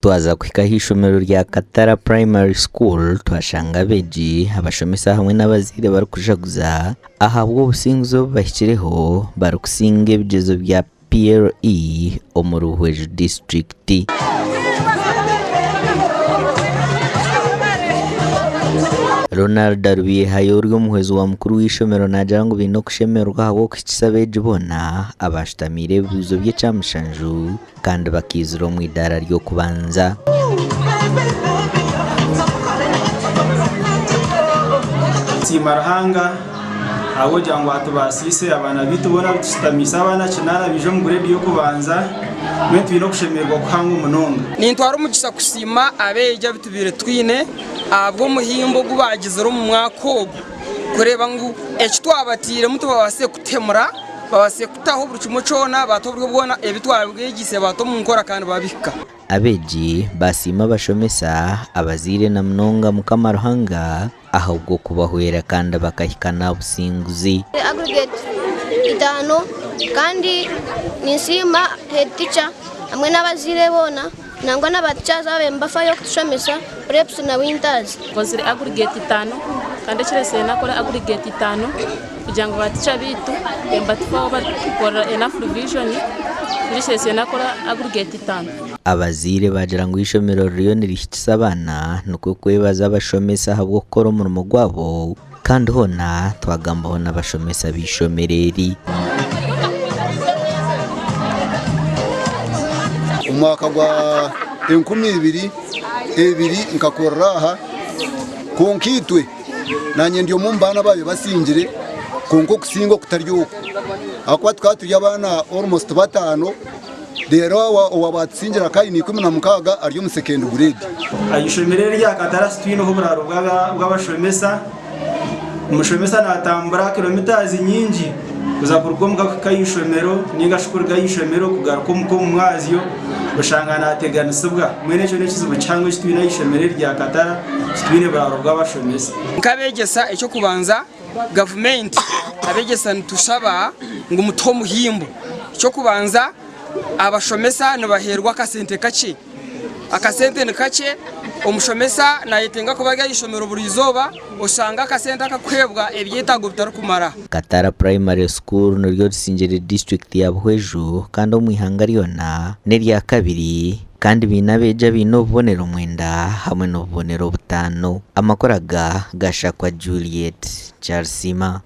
Twaza kuhika aha ishomero rya Katara Primary School twashanga abeegi, abashomesa hamwe n'abazaire barikujaguza ahabw'obusinguzi obu bahikireho barikusinga ebigyezo bya PLE omuri Buhweju disiturikiti. Ronald Rubyehayo ori omuhwezi wa mukuru w'eishomero naagira ngu baine okushemererwa ahabw'okuhikisa abeegi boona abaashutamiire ebibuuzo by'ekyamushanju kandi bakaizira omu idaara ry'okubanza. Nsiima Ruhanga ahabw'okugira ngu atubaasiise abaana baitu boona abu tushutamiise abaana kinaana baija omu gureedi y'okubanza, mbwenu twine okushemererwa kuhango munonga. Nintwara omugisha kusiima abeegi abu tubaire twine ahabw'omuhimbo ogu baagizire omu mwaka ogu kureeba ngu eki twabatairemu tubabaasise kutemura. Babaase kutaho buri kimwe kyona, baata oburyo bwona ebi twabegyise baata omu nkora kandi baabihika. Abeegi baasiima abashomesa, abazaire na munonga Mukama Ruhanga ahabw'okubahwera kandi bakahika n'aha businguzi. Aggregate itaano kandi ninsiima head teacher hamwe n'abazaire boona nangwa na ba teachers ababaire nibafayo kutushomesa preps na winters. Nkozire aggregate itaano kandi ekiresire nakora aggregate itaano kugira ngu ba teacher baitu nibatufaho batukorera enough revision nikyo kiresire nakora aggregate itaano. Abazaire baagira ngu eishomero ririyo nirihikisa abaana nikwo kwebaza abashomesa ahabw'okukora omurimo gwabo kandi hoona twagambaho n'abashomesa b'eishomero eri. Omwaka gwa 2002 nkakurira aha kwonka itwe nanye ndi omwe omu baana abaabaire basingire kwonka okusinga okutari oku ahakuba tukaba turi abaana almost bataano reero owaaba atusingire akaba aine 16 ari omu second grade. Aha ishomero eri erya Katarasi twineho oburaaro bw'abashomesa. Omushomesa naatambura kilometres nyingi kuza kuruga omuka kuhika aha ishomero ninga shi kuruga aha ishomero kugaruka omuka omu mwazyo oshanga naateganisibwa. Mbwenu ekyo n'ekizibu kihango eki twine aha ishomero eri rya Katara, titwine buraaro bw'abashomesa. Nk'abeegyesa eky'okubanza gavumenti abeegyesa nitushaba ngu mutuhe omuhimbo. Eky'okubanza abashomesa nibaheerwa akasente kakye. Akasente ni kakye, omushomesa nayetenga kuba ari aha ishomero buri izooba, oshanga akasente akakuheebwa ebyetaago bitarikumara. Katara Primary School niryo risingire disiturikiti ya Buhweju kandi omu ihanga ryona n'eryakabiri kandi baine abeegi abaine obubonero mwenda hamwe n'obubonero butaano. Amakuru aga gashakwa Juliet Kyarisiima.